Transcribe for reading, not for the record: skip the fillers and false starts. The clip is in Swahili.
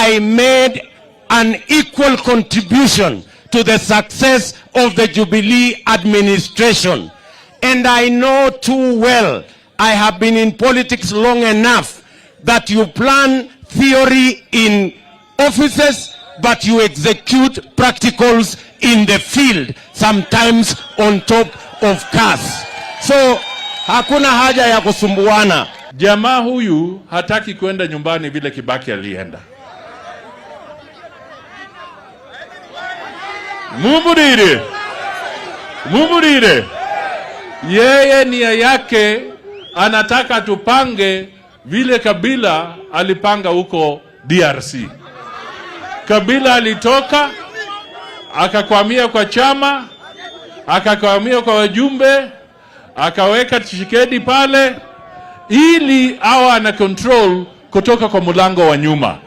I made an equal contribution to the success of the Jubilee administration. And I know too well, I have been in politics long enough, that you plan theory in offices, but you execute practicals in the field, sometimes on top of cars. So hakuna haja ya kusumbuana. Jamaa huyu hataki kwenda nyumbani vile Kibaki alienda. Mumurire, mumurire. Yeye nia yake anataka tupange vile Kabila alipanga huko DRC. Kabila alitoka akakwamia kwa chama, akakwamia kwa wajumbe, akaweka Tshisekedi pale ili awe ana control kutoka kwa mlango wa nyuma.